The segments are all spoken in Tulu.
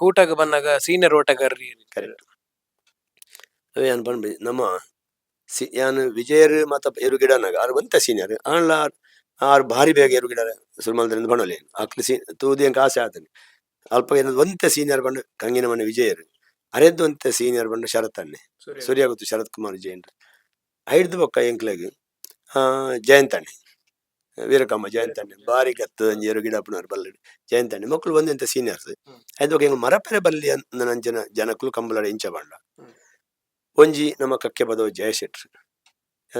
ಕೂಟಗ್ ಬನ್ನಗ ಸೀನಿಯರ್ ಓಟಗಾರರು. ಕರೆಕ್ಟ್. ಅವೇ ಯಾನ್ ಪನ್ಪೆ ನಮ್ಮ ಸಿ ಯಾನ್ ವಿಜಯರ್ ಮಾತ ಎರು ಗಿಡನಾಗ ಆರ್ ಒಂತೆ ಸೀನಿಯರ್ ಆಂಡ್ಲ ಆರ್ ಭಾರಿ ಬೇಗ ಎರು ಗಿಡ ಸುರು ಮಲ್ದ್ರಿಂದ ಪನೊಲಿ ಅಕ್ಲು ಸಿ ತೂದು ಎಂಕ್ ಆಸೆ ಆತುಂಡು. ಅಲ್ಪ ಏನ ಒಂತೆ ಸೀನಿಯರ್ ಪಂಡ ಕಂಗಿನ ಮನೆ ವಿಜಯರ್, ಅರೆದ್ದು ಒಂತೆ ಸೀನಿಯರ್ ಪಂಡ ಶರತ್ ಅಣ್ಣೆ, ಸೂರ್ಯ ಗೊತ್ತು, ಶರತ್ ಕುಮಾರ್ ಜೈನ್. ಐಡ್ದು ಬೊಕ್ಕ ಎಂಕ್ಲೆಗ್ ಜಯಂತ್ ಅಣ್ಣೆ, ವೀರಕಮ್ಮ ಜಯಂತ್ ಅಣ್ಣೆ ಬಾರಿ ಗತ್ತು ಒಂಜಿ ಎರು ಗಿಡ ಅಪ್ಪುನವ್ರು ಬಲ್ಲಡ್ ಜಯಂತ್ ಅಣ್ಣೆ ಮೊಕ್ಕಳು ಒಂದೆಂತ ಸೀನಿಯರ್ಸ್. ಐದು ಬೊಕ್ಕ ಎಂಕ್ ಮರಪೆರೆ ಬಲ್ಲಿ ಅಂಚಿನ ಜನಕುಲು ಕಂಬುಲಡ್ ಇಂಚ ಪಂಡ ಒಂಜಿ ನಮ್ಮ ಕಕ್ಕೆ ಬದವು ಜಯ ಶೆಟ್ರು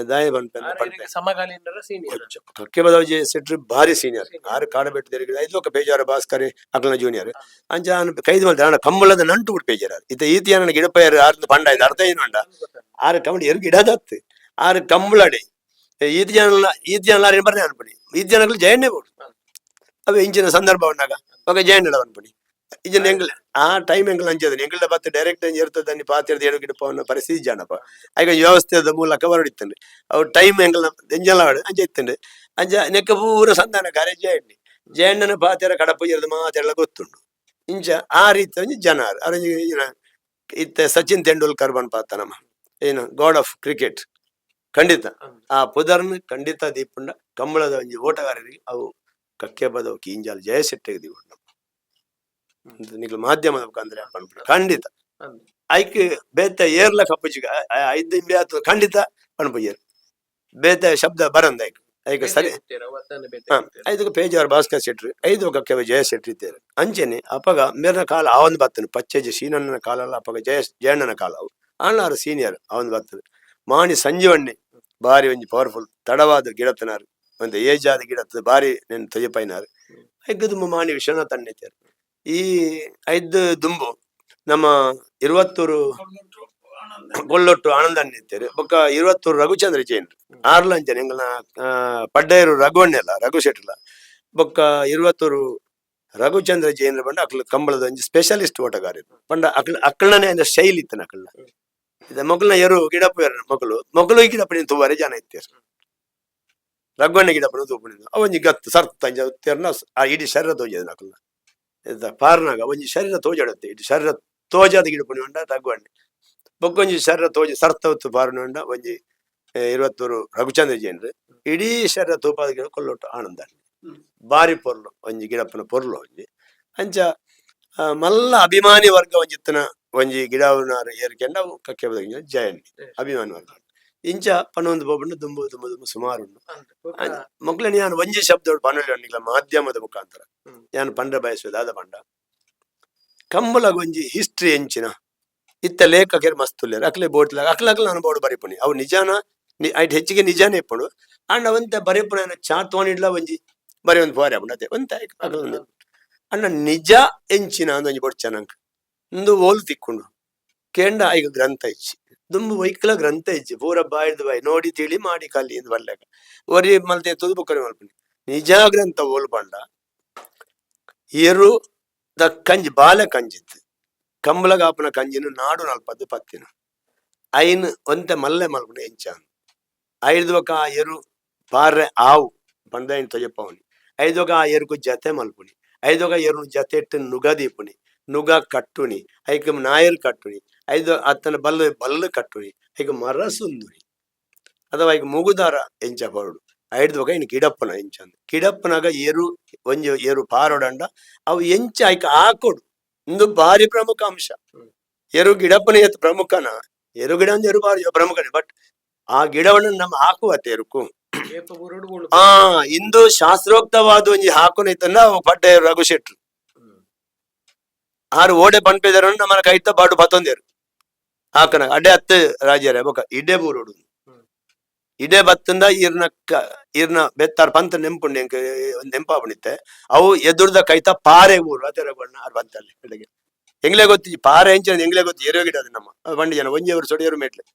ದಾಯ ಪನ್ಪೆ ಪನ್ಪೆ. ಸಮಕಾಲೀನರ ಸೀನಿಯರ್. ಕಕ್ಕೆ ಬದವು ಜಯ ಶೆಟ್ರು ಭಾರಿ ಸೀನಿಯರ್. ಆರು ಕಾಡಬೆಟ್ಟು ತೆರಿಗೆ ಐದು ಬೊಕ್ಕ ಪೇಜಾರ ಭಾಸ್ಕರ್ ಅಕ್ಲನ ಜೂನಿಯರ್. ಅಂಚ ಆನ್ ಕೈದು ಮಲ್ತೆ ಆಂಡ ಕಂಬಳದ ನಂಟು ಬಿಟ್ಟು ಪೇಜಾರ ಇತ್ತ ಈತಿ ಅನ್ನ ಗಿಡಪಯರ್ ಆರ್ದು ಪಂಡ ಇದು ಅರ್ಥ ಏನು ಅಂಡ ಆರು ಕಂಬಳಿ ಎರು ಗಿಡದತ್ತು ಆರು ಕಂಬಳಡೆ ಈತಿ ಜನ ಈತಿ ಜನ ಲಾರಿನ ಬರ್ನೆ ಅನ್ಪಣಿ ಈತಿ ಜನಗಳು ಜಯಣ್ಣೆ ಬೋಡು. ಅವೆ ಇಂಚಿನ ಸಂದರ್ಭ ಉಂಡಾಗ ఒక ಜಯಣ್ಣಡ ಅನ್ಪಣಿ ಇಂಚಿನ ಎಂಗ್ಲ ಆ ಟೈಮ್ ಎಂಗ್ಲ ಅಂಚದ ಎಂಗ್ಲ ಬತ್ತ ಡೈರೆಕ್ಟ್ ಇರ್ತದ ಪಾತಿರದ ಎಡು ಗಿಡಪ ಪರಿಸ್ಥಿತಿ ಜಾನಪ್ಪ. ಐಕ ವ್ಯವಸ್ಥೆದ ಮೂಲಕ ಹೊರಡಿತ್ತಂಡು ಅವು ಟೈಮ್ ಎಂಗ್ಲ ಎಂಜಲ ಅಂಚ ಇತ್ತಂಡು. ಅಂಚ ನೆಕ್ಕ ಪೂರ ಸಂಧಾನ ಕಾರ್ಯ ಜಯಣ್ಣೆ ಜಯಣ್ಣನ ಪಾತೆರ ಕಡಪು ಇರೋದು ಮಾತೆಲ್ಲ ಗೊತ್ತುಂಡು. ಇಂಚ ಆ ರೀತಿ ಒಂಜಿ ಜನ ಅರಂಜಿ ಇತ್ತೆ ಸಚಿನ್ ತೆಂಡೂಲ್ಕರ್ ಪನ್ಪಾತ ನಮ್ಮ ಏನು god of cricket. ಖಂಡಿತ ಆ ಪುದರ್ನ್ ಖಂಡಿತ ದೀಪುಂಡ ಕಂಬಳದ ಒಂಜಿ ಓಟಗಾರರಿಗೆ ಅವು ಕಕ್ಕೆ ಬದವು ಕೀಂಜಾಲ್ ಜಯಶೆಟ್ಟಿಗೆ ದೀಪುಂಡ ನಿಕ್ಲು ಮಾಧ್ಯಮದ ಮುಖಾಂತರ ಪನ್ಪುಂಡ ಖಂಡಿತ. ಐಕ್ ಬೇತೆ ಏರ್ಲ ಕಪ್ಪುಜಿಗ ಐದು ಇಂಬೆ ಆತು ಖಂಡಿತ ಪನ್ಪುಜೆರ್ ಬೇತೆ ಶಬ್ದ ಬರಂದ ಐಕ್ ಐಕ್ ಸರಿ. ಐದಕ್ಕೆ ಪೇಜಾರ್ ಭಾಸ್ಕರ್ ಶೆಟ್ರು, ಐದು ಕಕ್ಕೆ ಜಯ ಶೆಟ್ರು ಇದ್ದಾರೆ. ಅಂಚೆನೆ ಅಪಗ ಮೇರ್ನ ಕಾಲ ಅವನ್ ಬತ್ತನು ಪಚ್ಚೆಜಿ ಸೀನಣ್ಣನ ಕಾಲಲ್ಲ ಅಪಗ ಜಯ ಜಯಣ್ಣನ ಕಾಲ ಅವು ಆಣ್ಲಾರು ಸೀನಿಯರ್ ಅವನ್ ಬತ್ತನು. ಮಾಣಿ ಸಂಜೀವಣ್ಣೆ ಬಾರಿ ಒಂಜಿ ಪವರ್ಫುಲ್ ತಡವಾದ ಗಿಡತನಾರು ಒಂದು ಏಜ್ ಆದ ಗಿಡತ್ತ ಬಾರಿ ನೆನ್ ತೊಜಪೈನಾರು. ಐಕ್ ದುಂಬು ಮಾಣಿ ವಿಶ್ವನಾಥ್ ಅಣ್ಣೆ. ಈ ಐದು ದುಂಬು ನಮ್ಮ ಇರುವತ್ತೂರು ಗೊಲ್ಲೊಟ್ಟು ಆನಂದ ಅಣ್ಣೆ ಇತ್ತೇರು. ಬೊಕ್ಕ ಇರುವತ್ತೂರು ರಘುಚಂದ್ರ ಜೈನ್ ಆರ್ಲ ಅಂಚನೆ ಎಂಗಲ್ನ ಪಡ್ಡೇರು ರಘುವಣ್ಣೆಲ್ಲ ರಘು ಶೆಟ್ಲ. ಬೊಕ್ಕ ಇರುವತ್ತೂರು ರಘುಚಂದ್ರ ಜೈನ್ ಪಂಡ ಅಕ್ಲು ಕಂಬಳದ ಒಂಜಿ ಸ್ಪೆಷಲಿಸ್ಟ್ ಓಟಗಾರ. ಪಂಡ ಅಕ್ಲ ಅಕ್ಕಳನೇ ಅಂದ್ರೆ ಶೈಲಿ ಇತ್ತನ ಅಕ್ಕಲ್ನ. ಇದು ಮೊಗಲ್ನ ಎರು ಗಿಡಪ್ಪು ಎರು ಮೊಗಲು ಮೊಗಲು ಗಿಡಪ್ಪ ನೀನು ತೂವರೆ ಜನ ಇತ್ತೇರು. ರಘುವಣ್ಣ ಗಿಡಪ್ಪನ ತೂಪುನಿ ಅವೊಂಜಿ ಗತ್ತು ಸರ್ತ ಅಂಚ ಉತ್ತೇರ್ನ ಆ ಇಡೀ ಶರೀರ ತೋಜದ ಅಕಲ್ನ ಇದ ಪಾರ್ನಾಗ ಒಂಜಿ ಶರೀರ ತೋಜಡತ್ತೆ. ಇಡೀ ಶರೀರ ತೋಜಾದ ಗಿಡಪುನಿ ಉಂಡ ರಘುವಣ್ಣೆ. ಬೊಕ್ಕೊಂಜಿ ಶರೀರ ತೋಜಿ ಸರ್ತ ಹೊತ್ತು ಪಾರ್ನ ಉಂಡ ಒಂಜಿ ಇರುವತ್ತೂರು ರಘುಚಂದ್ರ ಜೈನ್ರು. ಇಡೀ ಶರೀರ ತೂಪಾದ ಗಿಡ ಕೊಲ್ಲೊಟ್ಟು ಆನಂದ ಬಾರಿ ಪೊರ್ಲು ಒಂಜಿ ಗಿಡಪ್ಪನ ಪೊರ್ಲು ಒಂಜಿ. ಅಂಚ ಮಲ್ಲ ಅಭಿಮಾನಿ ವರ್ಗ ಒಂಜಿತ್ತನ ಒಂಜಿ ಗಿಡವನಾರು ಏರ್ಕೆಂಡ ಅವು ಕಕ್ಕೆ ಜಯಣ್ಣಿ ಅಭಿಮಾನಿ ವರ್ಗ. ಇಂಚ ಪನೊಂದು ಬೋಬಂಡು ದುಂಬು ದುಂಬು ದುಂಬು ಸುಮಾರು ಉಂಡು. ಮೊಗ್ಲನಿ ಯಾನ್ ಒಂಜಿ ಶಬ್ದ ಪನೊಲಿ ನಿಕ್ಲ ಮಾಧ್ಯಮದ ಮುಖಾಂತರ. ಯಾನ್ ಪಂಡ ಬಯಸುವುದು ದಾದ ಪಂಡ ಕಂಬಳಗ್ ಒಂಜಿ ಹಿಸ್ಟ್ರಿ ಎಂಚಿನ ಇತ್ತ ಲೇಖಕರು ಮಸ್ತ್ ಉಲ್ಲೆರ್. ಅಕ್ಲೆ ಬೋಟ್ಲ ಅಕ್ಲ ಅಕ್ಲ ನಾನು ಬೋರ್ಡ್ ಬರಿಪುನಿ ಅವು ನಿಜಾನ ಐಟ್ ಹೆಚ್ಚಿಗೆ ನಿಜಾನೇ ಇಪ್ಪುಂಡು. ಆಂಡ ಒಂತೆ ಬರೆಪುನ ಚಾ ತೋನಿಡ್ಲ ಒಂಜಿ ಬರಿ ಒಂದು ಪೋರೆ ಆಪುಂಡು ಅತೆ ಒಂತೆ ಅಕ್ಲ. ಅಂಡ ನಿಜ ಎಂಚಿನ ಅಂದ್ ಒಂಜಿ ಬೊಡ್ಚ ನಂಕ್ ಉಂದು ಓಲು ತಿಕ್ಕುಂಡು ಕೇಂಡ ಐಕ್ ಗ್ರಂಥ ಇಜ್ಜಿ. ದುಂಬು ವೈಕ್ಲ ಗ್ರಂಥ ಇಜ್ಜಿ. ಪೂರ ಬಾಯ್ದು ಬಾಯಿ ನೋಡಿ ತಿಳಿ ಮಾಡಿ ಕಲಿ ಇಂದ್ ಬಲ್ಲೆಕ ಒರಿ ಮಲ್ತೆ ತುದು ಬೊಕ್ಕರೆ ಮಲ್ಪುನಿ. ನಿಜ ಗ್ರಂಥ ಓಲು ಪಂಡ ಎರು ದ ಕಂಜಿ ಬಾಲೆ ಕಂಜಿತ್ತು ಕಂಬಳಗಾಪುನ ಕಂಜಿನ ನಾಡು ನಲ್ಪದ್ದು ಪತ್ತಿನ ಐನ್ ಒಂತೆ ಮಲ್ಲೆ ಮಲ್ಪುನ ಎಂಚ ಐದು ಬೊಕ ಆ ಎರು ಪಾರ್ರೆ ಆವು ಪಂಡ ಐನ್ ತೊಜಪವನಿ. ಐದು ಆ ಎರುಕು ಜತೆ ಮಲ್ಪುನಿ. ಐದು ಎರುನು ಜತೆ ಇಟ್ಟು ನುಗ ದೀಪುನಿ, ನುಗ ಕಟ್ಟುನಿ, ಐಕ್ ನಾಯರ್ ಕಟ್ಟುನಿ, ಐದು ಅತ್ತನ ಬಲ್ಲು ಬಲ್ಲು ಕಟ್ಟುನಿ, ಐಕ್ ಮರ ಸುಂದುನಿ ಅಥವಾ ಐಕ್ ಮುಗುದಾರ ಎಂಚ ಪರಡು. ಐಡ್ದು ಬೊಕ ಇನ್ ಕಿಡಪ್ಪನ ಎಂಚ ಅಂದ್ ಕಿಡಪ್ಪನಾಗ ಎರು ಒಂಜಿ ಎರು ಪಾರೊಡಂಡ ಅವು ಎಂಚ ಐಕ್ ಆಕೊಡು. ಇಂದು ಬಾರಿ ಪ್ರಮುಖ ಅಂಶ. ಎರು ಗಿಡಪ್ಪನ ಎತ್ತು ಪ್ರಮುಖನ ಎರು ಗಿಡ ಅಂದ್ರೆ ಎರು ಬಾರಿ ಪ್ರಮುಖನೇ. ಬಟ್ ಆ ಗಿಡವನ್ನು ನಮ್ಮ ಹಾಕುವತ್ತೆ ಎರುಕು ಆ ಇಂದು ಶಾಸ್ತ್ರೋಕ್ತವಾದ ಒಂಜಿ ಹಾಕುನ ಇತ್ತಂಡ ಅವು ಪಡ್ಡೆ ರಘು ಶೆಟ್ರು ಆರು ಓಡೆ ಪನ್ಪೆದರು ನಮ್ಮನ ಕೈತ ಬಾಡು ಪತ್ತೊಂದೇರು ಹಾಕನ ಅಡ್ಡೆ ಹತ್ತು ರಾಜ್ಯರೇ ಬೊಕ ಇಡೆ ಬೂರೋಡು. ಇಡೆ ಬತ್ತಂದ ಈರ್ನ ಈರ್ನ ಬೆತ್ತಾರ್ ಪಂತ ನೆಂಪುಂಡು ಎಂಕ್ ನೆಂಪಾಪುಣಿತ್ತೆ. ಅವು ಎದುರ್ದ ಕೈತ ಪಾರೆ ಊರು ಅದೇ ರಘುವಣ್ಣ ಆರ್ ಬಂತಲ್ಲಿ ಬೆಳಗ್ಗೆ ಎಂಗ್ಲೇ ಗೊತ್ತಿ ಪಾರೆ ಎಂಚಿನ ಎಂಗ್ಲೇ ಗೊತ್ತಿ ಎರೋ ಗಿಡ ಅದು ನಮ್ಮ ಬಂಡಿ ಜನ ಒಂಜಿ ಸೊಡಿಯರು ಮೆಟ್ಲೆ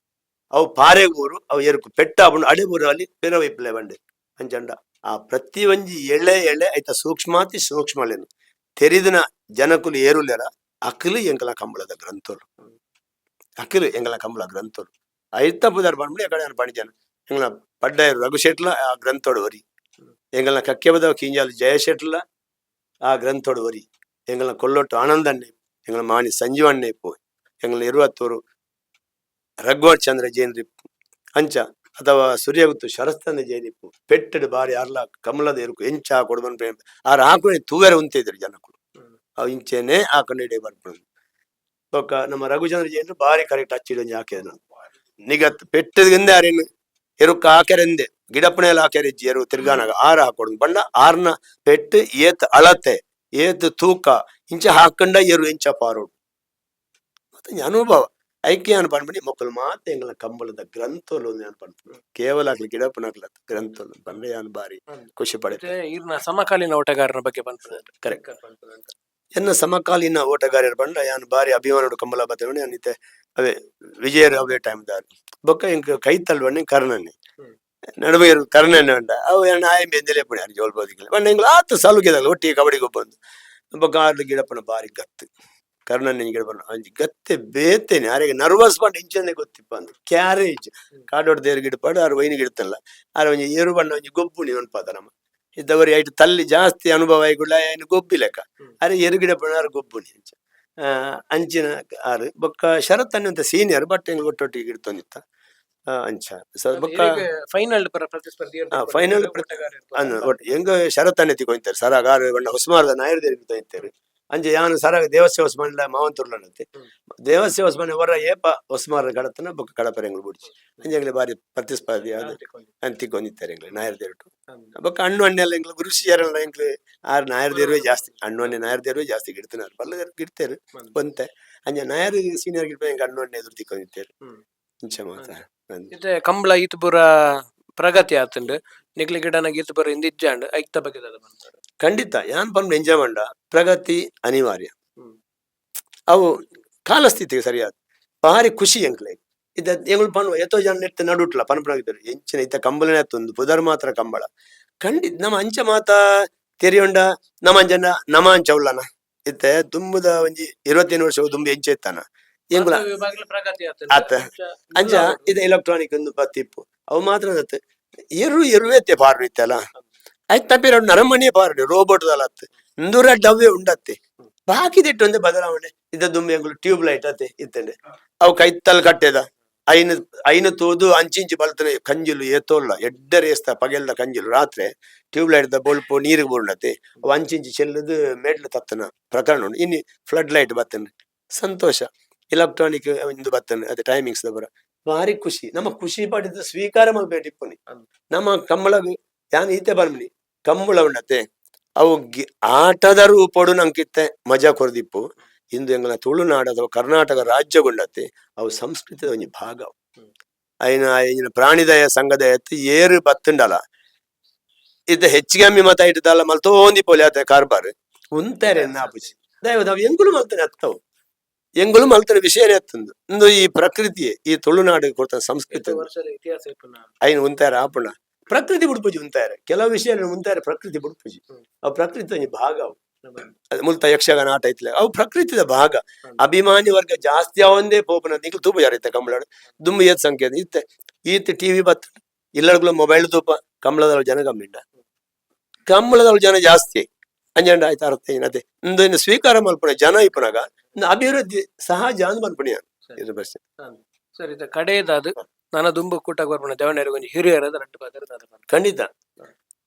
ಅವು ಪಾರೆ ಊರು ಅವು ಎರುಕು ಪೆಟ್ಟ ಆಪುಂಡು ಅಡೆ ಊರು ಅಲ್ಲಿ ಪೆರ ಇಪ್ಪಲೆ ಬಂಡೆ. ಅಂಚಂಡ ಆ ಪ್ರತಿ ಒಂಜಿ ಎಳೆ ಎಳೆ ಐತ ಸೂಕ್ಷ್ಮಾತಿ ಸೂಕ್ಷ್ಮಲೇನು ತೆರಿದಿನ ಜನಕುಲು ಏರುಲೆರ ಅಕ್ಲು ಎಂಕಲ ಕಂಬಳದ ಗ್ರಂಥಲು, ಅಕ್ಲು ಎಂಕಲ ಕಂಬಳ ಗ್ರಂಥಲು. ಐತ ಪುದರ್ ಪಂಡ್ಬಿಡಿ ಕಡೆ ಪಣಿಜನ ಎಂಗ್ಲ ಪಡ್ಡಾಯರು ರಘು ಶೆಟ್ಲ ಆ ಗ್ರಂಥೋಡು ಒರಿ, ಎಂಗಲ್ನ ಕಕ್ಕೆಬದ ಕಿಂಜಾಲ್ ಜಯ ಶೆಟ್ಲ ಆ ಗ್ರಂಥೋಡು ಒರಿ, ಎಂಗಲ್ನ ಕೊಲ್ಲೊಟ್ಟು ಆನಂದಣ್ಣೆ. ಎಂಗಳ ಮಾಣಿ ಸಂಜೀವಣ್ಣೆ ಇಪ್ಪು, ಎಂಗಳ ಇರುವತ್ತೂರು ರಘುವರ್ ಚಂದ್ರ ಜೈನ್ ಇಪ್ಪು ಅಂಚ ಅಥವಾ ಸೂರ್ಯಗುತ್ತು ಶರಸ್ತಂದ ಜೈನ್ ಇಪ್ಪು. ಪೆಟ್ಟೆಡ್ ಬಾರಿ ಅರ್ಲ ಕಮಲದ ಎರುಕು ಎಂಚ ಕೊಡುಬನ್ ಪ್ರೇಮ ಆರ್ ಹಾಕೊಂಡು ತೂವೆರೆ ಉಂತಿದ್ರು ಜನಕ್ಕಳು. ಅವು ಇಂಚೆನೆ ಹಾಕೊಂಡು ಇಡೇ ಬರ್ಪುಂಡು. ಬೊಕ್ಕ ನಮ್ಮ ರಘುಚಂದ್ರ ಜೈನರು ಬಾರಿ ಕರೆಕ್ಟ್ ಅಚ್ಚಿಡೊಂಜಿ ಹಾಕಿದ್ರು ನಿಗತ್ ಪೆಟ್ಟದಿಂದೆ ಅರೇನು ಎರುಕ್ಕ ಹಾಕ್ಯಾರೆಂದೆ ಗಿಡಪ್ಪನೆಲ್ಲ ಹಾಕ್ಯಾರ ಇಜ್ಜಿ ಎರು ತಿರ್ಗಾನಾಗ ಆರ್ ಹಾಕೊಡು ಬಣ್ಣ ಆರ್ನ ಪೆಟ್ಟು ಏತ್ ಅಳತೆ ಏತ್ ತೂಕ ಇಂಚ ಹಾಕಂಡ ಎರು ಇಂಚ ಪಾರೋಡು ಮತ್ತೆ ಅನುಭವ ಐಕ್ಯ ಪನ್ಪುನಿ ಮೊಕ್ಕಲು ಮಾತ ಎಂಗಳ ಕಂಬಳದ ಗ್ರಂಥೋಲು ಯಾನ್ ಪನ್ಪುನಿ ಕೇವಲ ಅಕ್ಲು ಗಿಡಪ್ಪನಕ್ಲ ಗ್ರಂಥೋಲು ಪಂಡ ಯಾನ್ ಬಾರಿ ಖುಷಿ ಪಡೆ. ಮತ್ತೆ ಇರ್ನ ಸಮಕಾಲೀನ ಓಟಗಾರನ ಬಗ್ಗೆ ಪನ್ಪುನ. ಕರೆಕ್ಟ್. ಎನ್ನ ಸಮಕಾಲೀನ ಓಟಗಾರರ ಬಂಡ ಯಾನ್ ಬಾರಿ ಅಭಿಮಾನಡು ಕಂಬಳ ಬತ್ತವಣೆ ಯಾನ್ ಇತ್ತೆ ಅವೇ ವಿಜಯರು ಅವೇ ಟೈಮ್ ದಾರ್. ಬೊಕ್ಕ ಎಂಕ್ ಕೈ ತಲ್ವಣ್ಣೆ ಕರ್ಣನೆ. ನಡುವೆ ಇರು ಕರ್ಣನೆ ಉಂಡ ಅವು ಯಾನ್ ಆಯ್ ಬೆಂದಲೇ ಪುಣೆ ಯಾನ್ ಜೋಲ್ ಬೋದಿಕ್ಲೆ ಬಣ್ಣ ಎಂಗ್ಲ ಆತ್ ಸಲುಗೆದಲ್ಲ ಒಟ್ಟಿಗೆ ಕಬಡ್ಡಿ ಗೊಬ್ಬಂದು. ಬೊಕ್ಕ ಆರ್ಲು ಗಿಡಪ್ಪನ ಬಾರಿ ಗತ್ತು ಕರ್ಣನೆ ಗಿಡಪ್ಪನ ಅಂಜಿ ಗತ್ತೆ ಬೇತೇನೆ ಆರೆಗೆ ನರ್ವಸ್ ಪಂಡ ಇಂಚನೆ ಗೊತ್ತಿಪ್ಪ ಅಂದ್ ಕ್ಯಾರೇಜ್ ಕಾಡೋಡ್ ದೇರು ಗಿಡಪಾಡು ಆರು ವೈನ್ ಗಿಡತಲ್ಲ ಆರು ಒಂಜಿ ಏರು ಬಣ್ಣ ಒಂಜಿ ಗೊಬ್ಬುನಿ ಒನ್ಪಾದ ನಮ್ಮ ಇದ್ದವರು ಐಟ್ ತಲ್ಲಿ ಜಾಸ್ತಿ ಅನುಭವ ಆಯ್ಗುಳ್ಳ ಏನು ಗೊಬ್ಬಿ ಲೆಕ್ಕ. ಅರೆ ಎರು ಗಿಡಪ್ಪನ ಆರು ಗೊಬ್ಬುನಿ ಅಂಚ. ಅಂಚಿನ ಆರು ಬೊಕ್ಕ ಶರತ್ ಅನ್ನುವಂತ ಸೀನಿಯರ್ ಬಟ್ ಎಂಗ್ಲು ಒಟ್ಟೊಟ್ಟಿಗೆ ಗಿಡ್ತೊಂದಿತ್ತ. ಅಂಚ ಬೊಕ್ಕ ಫೈನಲ್ ಪರ ಪ್ರತಿಸ್ಪರ್ಧಿ. Final ಅಂದ್ ಒಟ್ಟು ಎಂಗ ಶರತ್ ಅನ್ನೆ ತಿಕೊಂತಾರೆ ಸರಾಗ ಆರು ಬಣ್ಣ ಹೊಸ್ಮಾರದ ನಾಯರ್ ದೇರಿ ತಿಕೊಂತಾರೆ. ಅಂಚೆ ಯಾನು ಸರಾಗ ದೇವಸ್ಯ ಹೊಸ್ಮಾನ್ಲ ಮಾವಂತುರ್ಲನಂತೆ. ದೇವಸ್ಯ ಹೊಸ್ಮಾನ ಹೊರ ಏಪ ಹೊಸ್ಮಾರ ಕಡತನ ಬೊಕ್ಕ ಕಡಪರ ಎಂಗ್ಲು ಬುಡ್ಚಿ ಅಂಚೆ ಎಂಗ್ಲೆ ಬಾರಿ ಪ್ರತಿಸ್ಪರ್ಧಿ ಅದು ಅಂತ ತಿಕ್ಕೊಂಡಿದ್ದಾರೆ ಎಂಗ್ಲೆ ನಾಯರ್ ದೇರುಟು. ಬೊಕ್ಕ ಅಣ್ಣು ಅಣ್ಣೆಲ್ಲ ಎಂಗ್ಲು ಗುರು ಶಿಷ್ಯರೆಲ್ಲ ಎಂಗ್ಲು ಆರು ನಾಯರ್ ದೇರುವೆ ಜಾಸ್ತಿ ಅಣ್ಣು ಅಣ್ಣೆ ನಾಯರ್ ದೇರುವೆ ಜಾಸ್ತಿ ಗಿಡ್ತಿನಾರು ಬಲ್ಲ ಗಿಡ್ತೇರು ಬಂತೆ ಅಂಚೆ ನಾಯರ್ ಸೀನಿಯರ್ ಗಿಡ್ಪ ಎಂಗ್ ಅಣ್ಣು ಅಣ್ಣೆ ಎದುರು ತಿಕ್ಕೊಂಡಿದ್ದಾರೆ. ಇಂಚ ಮಾತ್ರ. ಇತ್ತೆ ಕಂಬಳ ಈತ್ ಪೂರ ಪ್ರಗತಿ ಆತುಂಡು ನಿಕ್ಲೆ ಗಿಡನ ಈತ್ ಪೂರ ಇಂದ ಇಜ್ಜಾಂಡ್ ಐಕ್ತ ಬಗ್ಗೆ ದಾದ ಪನ್ಪರ್? ಖಂಡಿತ ಯಾನ್ ಪನ್ಪುನ ಎಂಜ ಪಂಡ ಪ್ರಗತಿ ಅನಿವಾರ್ಯ. ಅವು ಕಾಲಸ್ಥಿತಿಗೆ ಸರಿಯಾದ ಬಾರಿ ಖುಷಿ ಎಂಕ್ಲೆ ಇದ ಎಂಗುಲು ಪನ್ವ ಎತ್ತೋ ಜನ ನೆಟ್ಟ ನಡುಟ್ಲ ಪನ್ಪುನಾಗಿದ್ದಾರೆ ಎಂಚಿನ ಇತ್ತ ಕಂಬಳನೆ ಅತ್ತೊಂದು ಪುದರ್ ಮಾತ್ರ ಕಂಬಳ. ಖಂಡಿತ ನಮ್ಮ ಅಂಚ ಮಾತ ತೆರಿಯೊಂಡ ನಮ್ಮ ಅಂಜನ ನಮ್ಮ ಅಂಚ ಉಲ್ಲನ ಇತ್ತೆ ದುಂಬುದ ಒಂಜಿ 25 ವರ್ಷ ದುಂಬು ಎಂಚ ಇತ್ತಾನ ಎಂಗುಲ ವಿಭಾಗಲ ಪ್ರಗತಿ ಆತುಂಡು. ಆತ. ಅಂಚ ಇದು ಎಲೆಕ್ಟ್ರಾನಿಕ್ ಒಂದು ಬತ್ತಿಪ್ಪು ಅವು ಮಾತ್ರ ಅತ್ತ ಎರು ಎರುವೇತೆ ಪಾರು ಇತ್ತಲ್ಲ ಆಯ್ತು ತಪ್ಪಿರ ನರಮಣಿಯೇ ಪಾರು ರೋಬೋಟ್ ಅತ್ತ ಇಂದೂರ ಡವ್ವೆ ಉಂಡತ್ತೆ ಬಾಕಿದಿಟ್ಟು ಒಂದೇ ಬದಲಾವಣೆ ಇದ್ದ ದುಂಬಿ ಎಂಗುಲು ಟ್ಯೂಬ್ ಲೈಟ್ ಅತ್ತೆ ಇತ್ತಂಡೆ ಅವು ಕೈತಲ್ ಕಟ್ಟೆದ ಐನು ಐನು ತೂದು ಅಂಚಿಂಚಿ ಬಲ್ತನೆ ಕಂಜಿಲು ಏತೋಲ್ಲ ಎಡ್ಡೆ ರೇಸ್ತ ಪಗೆಲ್ದ ಕಂಜಿಲು ರಾತ್ರಿ ಟ್ಯೂಬ್ ಲೈಟ್ ದ ಬೊಲ್ಪು ನೀರಿಗೆ ಬುರುಂಡತ್ತೆ ಅವು ಅಂಚಿಂಚಿ ಚೆಲ್ಲದು ಮೇಡ್ಲು ತತ್ತನ ಪ್ರಕರಣ ಉಂಡು. ಇನ್ನು ಫ್ಲಡ್ ಲೈಟ್ ಬತ್ತನೆ ಸಂತೋಷ ಎಲೆಕ್ಟ್ರಾನಿಕ್ ಇಂದು ಬತ್ತನೆ ಅದೇ ಟೈಮಿಂಗ್ಸ್ ಬರ ಭಾರಿ ಖುಷಿ. ನಮ್ಮ ಖುಷಿ ಪಡಿದ ಸ್ವೀಕಾರ ಮಲ್ಪೇಟ್ ಇಪ್ಪುನಿ. ನಮ್ಮ ಕಂಬಳಗ್ ಯಾನ್ ಈತೆ ಬರ್ಮಿನಿ ಕಂಬಳ ಉಂಡತೆ ಅವು ಆಟದ ರೂಪಡು ನಂಕಿತ್ತೆ ಮಜಾ ಕೊರ್ದಿಪ್ಪು. ಇಂದು ಎಂಗಲ ತುಳುನಾಡು ಅಥವಾ ಕರ್ನಾಟಕ ರಾಜ್ಯಗೊಂಡತ್ತೆ ಅವು ಸಂಸ್ಕೃತಿದ ಒಂಜಿ ಭಾಗ ಅವು. ಐನ ಐನ ಪ್ರಾಣಿದಯ ಸಂಘದ ಎತ್ತು ಏರು ಬತ್ತುಂಡಲ ಇದ್ದ ಹೆಚ್ಚಿಗೆ ಅಮ್ಮಿ ಮತ ಇಟ್ಟದಲ್ಲ ಮಲ್ತೋಂದಿ ಪೋಲಿ ಆತ ಕಾರ್ಬಾರ್ ಉಂತಾರೆ ನಾಪುಜಿ ದಯವಾದ ಅವು ಎಂಗುಲು ಮಲ್ತನೆ ಅತ್ತವು ಎಂಗುಲು ಮಲ್ತನೆ ವಿಷಯನೇ ಅತ್ತಂದು ಇಂದು ಈ ಪ್ರಕೃತಿಯೇ ಈ ತುಳುನಾಡು ಕೊಡ್ತ ಸಂಸ್ಕೃತಿ ವರ್ಷದ ಇತಿಹಾಸ ಇಪ್ಪುನ. ಐನ್ ಉಂತಾರೆ ಆಪುಣ ಪ್ರಕೃತಿ ಬುಡ್ಪುಜಿ ಉಂತಾರೆ ಕೆಲವು ವಿಷಯ ಉಂತಾರೆ ಪ್ರಕೃತಿ ಬುಡ್ಪುಜಿ. ಅವು ಪ್ರಕೃತಿ ಒಂಜಿ ಭಾಗ ಅವು. ಅದು ಮುಲ್ತ ಯಕ್ಷಗಾನ ಆಟ ಐತ್ಲೆ ಅವು ಪ್ರಕೃತಿದ ಭಾಗ. ಅಭಿಮಾನಿ ವರ್ಗ ಜಾಸ್ತಿ ಅವಂದೇ ಪೋಪನ ನಿಕ್ಲು ತೂಪ ಯಾರೈತೆ ಕಂಬಳಾಡು ದುಂಬು ಏತ್ ಸಂಖ್ಯೆ ಇತ್ತೆ ಈತ್ ಟಿವಿ ಬತ್ ಇಲ್ಲಡ್ಗುಲ ಮೊಬೈಲ್ ತೂಪ ಕಂಬಳದವ್ರು ಜನ ಕಮ್ಮಿಂಡ ಕಂಬಳದವ್ರು ಜನ ಜಾಸ್ತಿ ಅಂಜಂಡ ಆಯ್ತು ಅರ್ಥ ಏನತೆ ಇಂದು ಸ್ವೀಕಾರ ಮಲ್ಪುಣ ಜನ ಇಪ್ಪುನಾಗ ಇಂದು ಅಭಿವೃದ್ಧಿ ಸಹಜ ಅಂದ್ ಮಲ್ಪುಣಿಯ ಇದು ಪ್ರಶ್ನೆ. ಸರಿ ಇತ್ತೆ ಕಡೆಯದಾದ ನನ ದುಂಬು ಕೂಟಕ್ ಬರ್ಪುನ ಜವಣೆರ್ ಒಂಜಿ ಹಿರಿಯರದ ರಡ್ಡ್ ಪಾತೆರ ದಾದ ಪನ್ಪರ್? ಖಂಡಿತ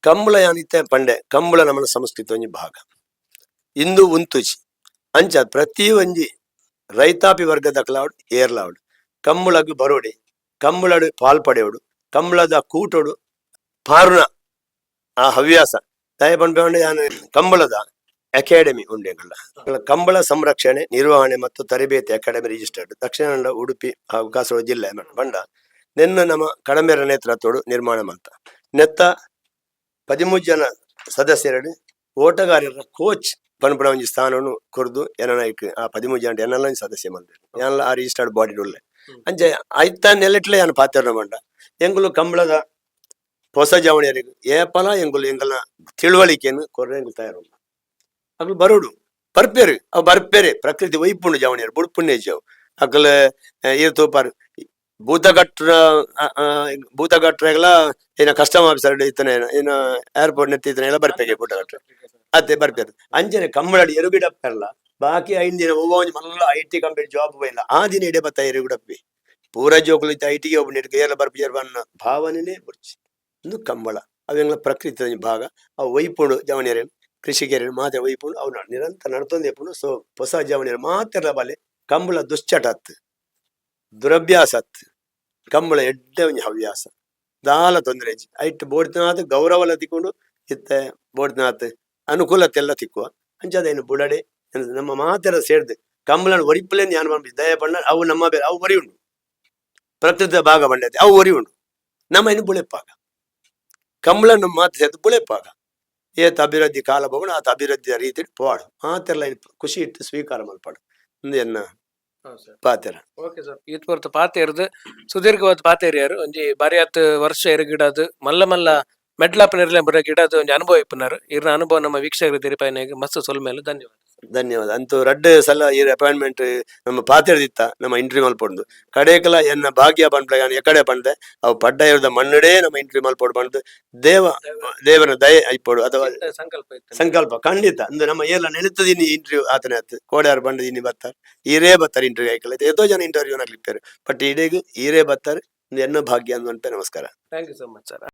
ಕಂಬಳ ಯಾನಿತ್ತೆ ಪಂಡೆ ಕಂಬಳ ನಮ್ಮ ಸಂಸ್ಕೃತಿ ಒಂಜಿ ಭಾಗ ಇಂದು ಉಂತುಜಿ ಅಂಚ ಪ್ರತಿ ಒಂಜಿ ರೈತಾಪಿ ವರ್ಗದ ಕ್ಲೌಡ್ ಏರ್ಲಾವಡ್ ಕಂಬಳಗ್ ಬರೋಡೆ ಕಂಬಳಡು ಪಾಲ್ ಪಡೆಯೋಡು ಕಂಬಳದ ಕೂಟೋಡು ಪಾರುನ ಆ ಹವ್ಯಾಸ ದಯ ಪಂಡ ಯಾನ್ ಕಂಬಳದ ಅಕಾಡೆಮಿ ಉಂಡು ಎಂಕಲ್ನ. ಕಂಬಳ ಸಂರಕ್ಷಣೆ ನಿರ್ವಹಣೆ ಮತ್ತು ತರಬೇತಿ ಅಕಾಡೆಮಿ ರಿಜಿಸ್ಟರ್ಡ್ ದಕ್ಷಿಣ ಕನ್ನಡ ಉಡುಪಿ ಹಾಗೂ ಕಾಸರಗೋಡು ಜಿಲ್ಲೆ ಬಂಡ ನಿನ್ನ ನಮ್ಮ ಕಡಮೇರ ನೇತೃತ್ವಡು ನಿರ್ಮಾಣ ಮಾಡ್ತ ನೆತ್ತ 13 ಜನ ಸದಸ್ಯರು ಓಟಗಾರರ ಕೋಚ್ ಪನ್ಪುನ ಒಂಜಿ ಸ್ಥಾನವನ್ನು ಕೊರ್ದು ಎನನಾಯ್ಕ್ ಆ 13 ಜನ ಎನ್ನಲ ಒಂಜಿ ಸದಸ್ಯ ಮಲ್ದೆರ್ ಯಾನ್ಲ ಆ ರಿಜಿಸ್ಟರ್ಡ್ ಬಾಡಿ ಉಲ್ಲೆ. ಅಂಚೆ ಐತ ನೆಲೆಟ್ಲೆ ಯಾನ್ ಪಾತೆರ್ನ ಬಂಡ ಎಂಗುಲು ಕಂಬಳದ ಹೊಸ ಜವಣಿಯರಿಗೆ ಏಪಲ ಎಂಗುಲು ಎಂಗಲ್ನ ತಿಳುವಳಿಕೆಯನ್ನು ಕೊರ್ರೆ ಎಂಗುಲು ತಯಾರು ಅಗ್ಲು ಬರೋಡು ಬರ್ಪೇರು ಅವು ಬರ್ಪೇರೆ ಪ್ರಕೃತಿ ಒಯ್ಪುಂಡು ಜವಣಿಯರು ಬುಡ್ಪುಣ್ಣೆ ಜವು ಅಕಲ್ ಏರ್ ತೋಪಾರು ಭೂತಗಟ್ರ ಭೂತಗಟ್ರೆಗಳ ಏನ ಕಸ್ಟಮ್ ಆಫೀಸರ್ ಇತ್ತನೆ ಏನ ಏರ್ಪೋರ್ಟ್ ನೆತ್ತಿತ್ತನೆ ಎಲ್ಲ ಬರ್ಪೇಗೆ ಭೂತಗಟ್ರ ಅತ್ತೆ ಬರ್ಪೇರು ಅಂಚನೆ ಕಂಬಳಡಿ ಎರುಗಿಡಪ್ಪೆಲ್ಲ. ಬಾಕಿ 5 ದಿನ ಒವ್ವ ಒಂಜಿ ಮಲ್ಲ IT company job ಪೋಯಿಲ್ಲ, ಆ ದಿನ ಇಡೆ ಬತ್ತ ಇರು ಗುಡಪ್ಪಿ ಪೂರ ಜೋಕುಲು ಇತ್ತೆ ಐಟಿಗೆ ಒಬ್ಬ ನೆಟ್ ಏರ್ಲ ಬರ್ಪಿಜರ್ ಬನ್ನ ಭಾವನೆನೇ ಬುಡ್ಚಿ. ಇಂದು ಕಂಬಳ ಅವೆಂಗ್ಲ ಪ್ರಕೃತಿ ಒಂಜಿ ಭಾಗ. ಅವು ಒಯ್ಪುಂಡು ಜವನಿಯರೇನು ಕೃಷಿಕರೇನು ಮಾತ್ರ ಒಯ್ಪುಂಡು. ಅವು ನಿರಂತರ ನಡ್ತೊಂದೇ ಇಪ್ಪುಂಡು. ಸೊ ಹೊಸ ಜವನಿಯರು ಮಾತ್ರ ಬಲೆ, ಕಂಬಳ ದುಶ್ಚಟ ಅತ್ತು, ದುರಭ್ಯಾಸ ಅತ್ತು, ಕಂಬಳ ಎಡ್ಡೆ ಒಂಜಿ ಹವ್ಯಾಸ. ದಾಲ ತೊಂದರೆ ಇಜ್ಜಿ. ಐಟ್ ಬೋಡ್ತಿನಾತ್ ಗೌರವಲ ತಿಕ್ಕೊಂಡು, ಇತ್ತೆ ಬೋಡ್ತಿನಾತ್ ಅನುಕೂಲತೆ ಎಲ್ಲ ತಿಕ್ಕುವ. ಅಂಚಾದ ಏನು ಬುಡಡೆ ನಮ್ಮ ಮಾತೆಲ್ಲ ಸೇರ್ದು ಕಂಬಳನ ಒರಿಪುಲೆ ಜ್ಞಾನ ಪನ್ಪಿ. ದಯ ಪಂಡ ಅವು ನಮ್ಮ ಬೇರೆ ಅವು ಒರಿ ಉಂಡು, ಪ್ರಕೃತಿಯ ಭಾಗ ಬಂಡೈತೆ, ಅವು ಒರಿ ಉಂಡು. ನಮ್ಮ ಇನ್ನು ಬುಳೆಪ್ಪಾಗ ಕಂಬಳ ನಮ್ಮ ಮಾತು ಸೇರ್ದು ಬುಳೆಪ್ಪಾಗ. ಏತ್ ಅಭಿವೃದ್ಧಿ ಕಾಲ ಬೋಗಣ ಆತ ಅಭಿವೃದ್ಧಿಯ ರೀತಿ ಪೋವಾಡು. ಮಾತೆಲ್ಲ ಇನ್ ಖುಷಿ ಇಟ್ಟು ಸ್ವೀಕಾರ ಮಲ್ಪಾಡು ಇಂದು ಎನ್ನ ಪಾತೆರ. ಓಕೆ ಸರ್, ಈತ್ ಪೊರ್ತು ಪಾತೆರ್ದು ಸುದೀರ್ಘವಾದ ಪಾತೆರಿಯಾರು. ಒಂಜಿ ಬಾರಿಯಾತ್ ವರ್ಷ ಎರುಗಿಡದು ಮಲ್ಲ ಮಲ್ಲ ಮೆಡ್ಲಾಪನ ಬರ ಗಿಡದ ಒಂಜಿ ಅನುಭವ ಇಪ್ಪುನಾರು. ಇರ್ನ ಅನುಭವ ನಮ್ಮ ವೀಕ್ಷಕರ ತೆರಿಪಾಯಿನಾಗ ಮಸ್ತ್ ಸೊಲ್ಮೆಲು, ಧನ್ಯವಾದ. ಧನ್ಯವಾದ. ಅಂತೂ ರಡ್ಡ್ ಸಲ ಈ ಅಪಾಯಿಂಟ್ಮೆಂಟ್ ನಮ್ಮ ಪಾತೆರ್ದಿತ್ತ ನಮ್ಮ ಇಂಟರ್ವ್ಯೂ ಮಲ್ಪೊಂದು. ಕಡೇಕಲ ಎನ್ನ ಭಾಗ್ಯ ಪಂಡ್ಲೆ ಯಾನ್ ಎಕಡೆ ಪಂಡೆ ಅವು ಪಡ್ಡಯದ ಮಣ್ಣುಡೇ ನಮ್ಮ ಇಂಟರ್ವ್ಯೂ ಮಲ್ಪೊಡು ಪಂಡ್ದು ದೇವ ದೇವನ ದಯೆ ಐಪೊಡು ಅಥವಾ ಸಂಕಲ್ಪ ಇತ್ತು. ಸಂಕಲ್ಪ ಖಂಡಿತ. ಅಂದು ನಮ್ಮ ಏರ್ಲ ನೆನೆತದಿನಿ ಇಂಟರ್ವ್ಯೂ ಆತನೆ ಆತು ಕೋಡ್ಯಾರು ಬಂದು ಇನ್ನಿ ಬರ್ತಾರೆ, ಈರೇ ಬರ್ತಾರೆ ಇಂಟರ್ವ್ಯೂ ಆಯ್ಕಲ್ಲ. ಏತೋ ಜನ ಇಂಟರ್ವ್ಯೂ ನಕ್ಲಿಪ್ಪೇರು, ಬಟ್ ಇಡೀಗ ಈರೇ ಬರ್ತಾರೆ. ಎನ್ನ ಭಾಗ್ಯ ಅಂದ್. ನಮಸ್ಕಾರ. Thank you so much sir.